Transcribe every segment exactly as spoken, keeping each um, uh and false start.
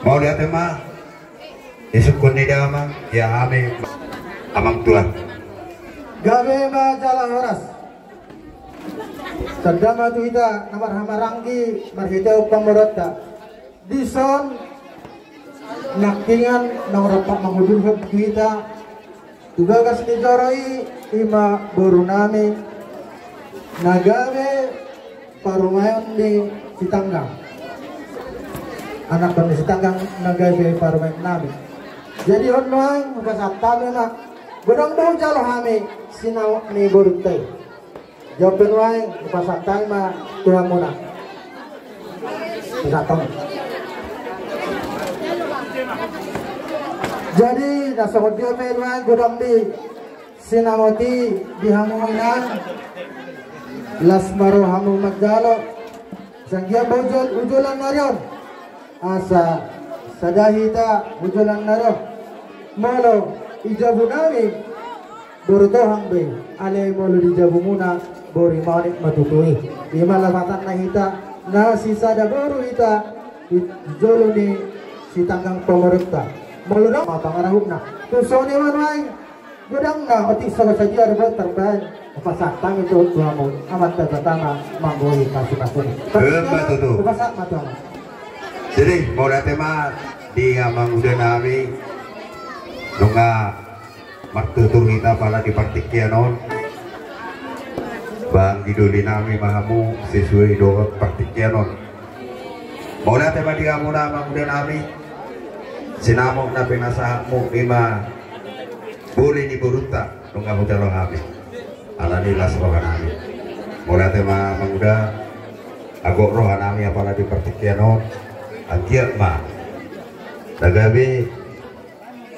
Mauliate ma. Isungkun ni damang, ia hami amang tulang. Gabe ma jala horas. Tanda ma tu hita na marhahamaranggi marhitehon pamoruonta. Dison nangkiningan naung rap mangudurhon tu hita tu bagas ni joro i, ima boru nami na gabe parumaen ni Sitanggang. Anakkon ni Sitanggang na gabe parumaen nami. Jadi on nuaeng hupasahat hami ma, godang do hujalo hami sinamot ni borunta i. Jawab pe nuaeng hupasahat hami ma tu hamuna. Hupasahat hami. Jadi na songon dia pe nuaeng godang di sinamot i di hamu inang. Las ma rohamu manjalo. Sanggian ba hujol, hujolan nari on. Asa sada hita hujolan nari on. Molo di jabu nami boru Tohang be, alai molo di jabu muna boru Manik ma tutu i. Ima lapatanna hita na sisada boru hita di jolo ni Sitanggang pamoruonta. Molo dang ma pangarahutna. Tung songon i ma nuaeng. Godang na otik songon sadia do tarbaen. Hupasahat hami tu hamu amanta Debata ma manggohi pasupasu i. Emma tutu. Hupasahat ma tu hamu. Jadi mauliate ma di amang uda nami. Nunga martutur hita apala di partingkian on. Bang di doli nami ma hamu sesuai dohot partingkian on. Mauliate ma di hamuna amang uda nami. Sinamot na pinasahatmu ima boru ni borunta nunga hujalo hami. Alani las roha nami. Mauliate ma amang uda. Agot roha nami apala di partingkian on. Anggiat ma na gabe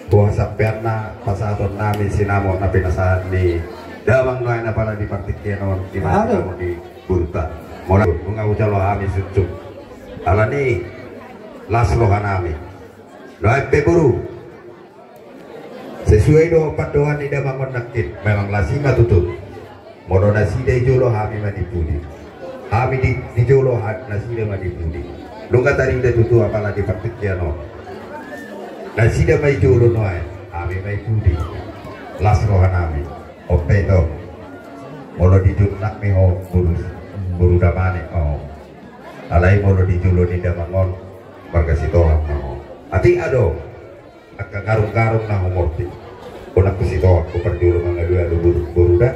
boha sampeanna pasahaton nami sinamot na pinasahat ni damang nuaeng apala di partingkian on ima sinamot ni borunta. Molo nunga hujalo hami suksuk. Alani las roha nami. Nuaeng pe boru. Sesuai do pandohan ni damang on nangkin memang las i ma tutu. Molo nasida di jolo hami ma di pudi. Hami di, di jolo ha, nasida ma di pudi. Nunga tarida tutu apala di partingkian on. Nasida ma di jolo nuaeng, hami ma di pudi. Las roha nami. On pe ito. Molo di jolo nami ho boru, boru Damanik ma ho. Alai molo di jolo ni damang on marga Sitohang ma ho. Atik adong angka garung-garung na humorti. Unang husitohang, huparjolo mangalualu boru, boru da.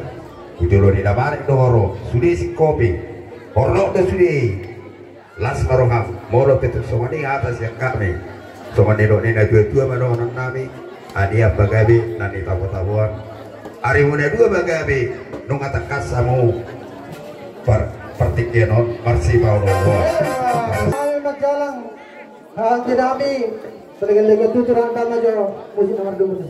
Hujolo ni Damanik do ho ro, sude singkopi. Hornop do sude i. Las ma roham. Molo pe tung songon i hata sian hami. Songon nidok ni natuatua ma dohonon nami. Anian ma gabe na nitabotaboan. Arimuna dua ma gabe nunga tangkas hamu par, partingkian on marsipaolooloan. Hami manjalang. Hanggi nami, tergeleget tutur anda majo, musik nomor dua.